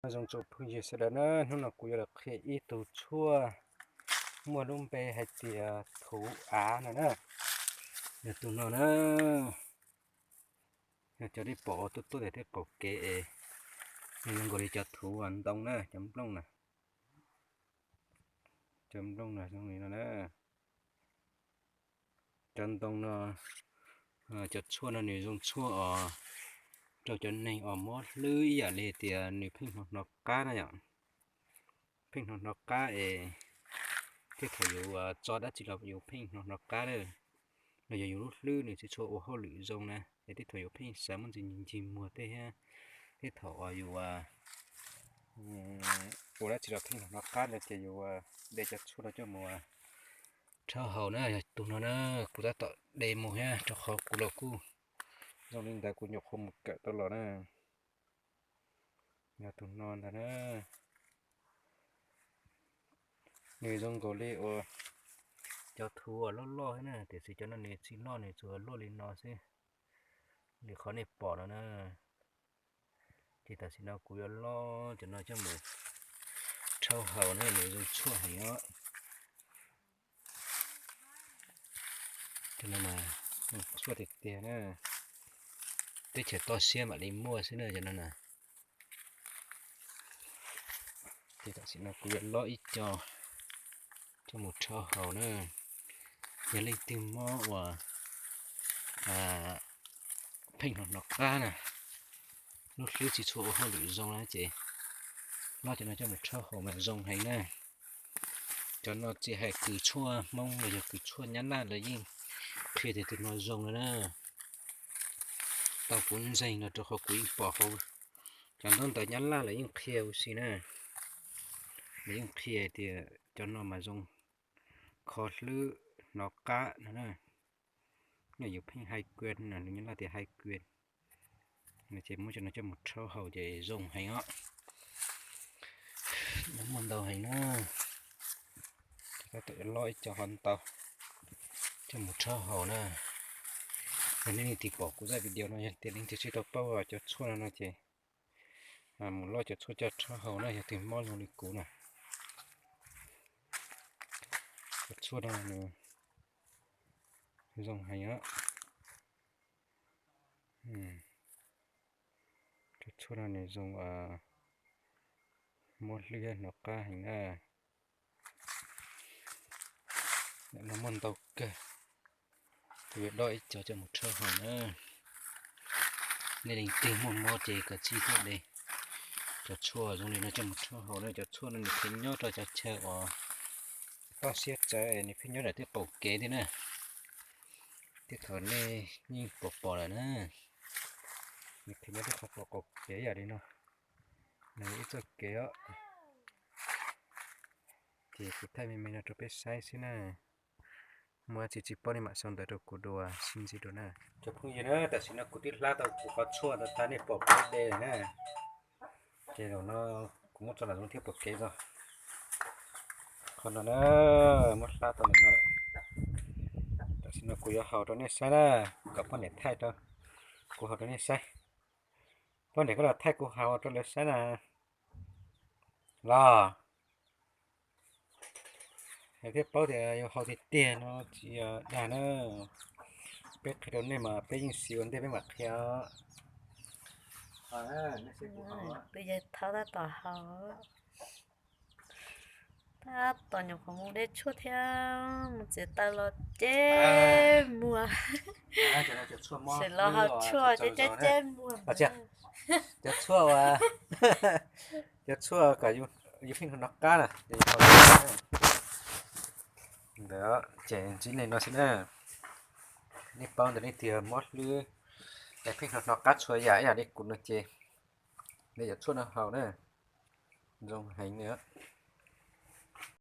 Nyob zoo tsoom phooj ywg sawv daws na, hnub no kuv yuav los qhia ib tug tshuaj muaj lub npe hais tias thuv av no na. Yog tus no na, yog cov nej pom ua tuaj tuaj tias tej qaum kev es nws zoo nkaus li cov thuv ntoo na, cov nplooj na. Cov nplooj no zoo li no na. Cov ntoo no, cov tshuaj no nws zoo tshuaj os, rau cov neeg uas mob hlwb ib yam li tias nws pheej hnov hnov qab na yom. Pheej hnov hnov qab es tej thaum yus tso dab tsi los yus pheej hnov hnov qab na, los yog yus lub hlwb nws tsis tshua ua hauj lwm zoo na, es tej thaum yus pheej xav muaj ntsis ncig muag tej thiab, tej thaum uas yus ua dab tsi los pheej hnov hnov qab ntawd ces yus de cov tshuaj no coj mus rhaub haus na. Yog tus no na, kuv tab tom de mus thiab rau qhov kuv los kuj zoo li ntawd kuv nyuam qhuav mus kawm tau los na. Yog tus no ntag na. Nws zoo nkaus li uas cov thuv uas loj loj thiab na, tiam sis cov no nws tsis loj, nws tsuas luaj li no xwb, li qhov nej pom no na. Ces tam sim no kuv yuav lob cov no coj mus rhaub haus na, nws zoo tshuaj heev os. Cov no mas tshuaj tiag tiag na, teb chaws toj siab mam li muaj xwb na cov no na. Ces tam sim no kuv yuav lob ib co coj mus rhaub haus na. Yog leej twg mob uas pheej hnov hnov qab na, lub hlwb tsis tshua ua hauj lwm zoo na ces lob cov no coj mus rhaub haus mas zoo heev na. Cov no tsis hais kws tshuaj Hmoob los yog kws tshuaj Nyab Laj lawv yeej qhia tias tus no zoo na. Tau kuv ntseeg no rau qhov kuv yeej pom hauv cov ntaub ntawv Nyab Laj lawv yeej qhia huv si na. Lawv yeej qhia tias cov no mas zoo kho hlwb hnov qab no na. Yog yus pheej hais kua no, lus Nyab Laj tias hais kua no ces muab cov no coj mus rhaub haus ces zoo heev os. Muaj ntau heev na. Tab tom lob ib co ho ntau coj mus rhaub haus na. Yog nej leej twg pom kuv zaj video no yog tias leej twg tsis tau paub cov tshuaj no no ces mus lob cov tshuaj coj rhaub haus na, yog twg mob zoo li kuv na. Cov tshuaj no nws zoo heev os. Cov tshuaj no nws zoo muab hlwb hnov qab heev na. No muaj ntau kawg, kuv yuav dob ib co coj mus rhaub haus na. Nej leej twg muaj mob ces kav tsij tuaj de cov tshuaj zoo li no coj mus rhaub haus na. Cov tshuaj no nws pheej nyob rau cov chaw uas toj siab txawv, nws pheej nyob nram tej qaum kev thiab na. Tej thaum nej yeej pom pom lawm na. Nws pheej nyob tej qhov qaum kev yam li no. Nws ib txoj kev os. Ces kuv thaij me me no rau peb saib xwb na. Muaj dab tsi tsis paub nej mam sau ntawv rau kuv dua, sib ntsib dua na. Cov phooj ywg na, tam sim no kuv twb hlab tau kuv qhov tshuaj ntawd tag, nej pom kuv de lawm na. Ces zaum no kuv muab tso nram zoov thiab pom kev tso. Qhov no na, muab hlab tau lawm no. Tam sim no kuv yuav haus rau nej saib na, kom poj niam thaij rau kuv haus rau nej saib. Poj niam, koj los thaij kuv haus rau lawv saib na. Los, thiaj paub tias yus haus tiag tiag no tsis dag na. Peb qhia rau nej mas peb yeej siv ua ntej peb mam qhia. Tus yawg thaub tab tom haus, tab tom nyuam qhuav mus de tshuaj thiab mus txiav taws los ceb muag. Tseem los haus tshuaj ceb ceb ceb muag. Cov tshuaj, cov tshuaj kom yus pheej hnov qab na. Ntawd ces ntsib nej no xwb na. Nej paub ntawd nej tiag mob hlwb es pheej hnov hnov qab txhua yam ib yam li kuv no ces nej cov tshuaj no haus na, zoo heev li.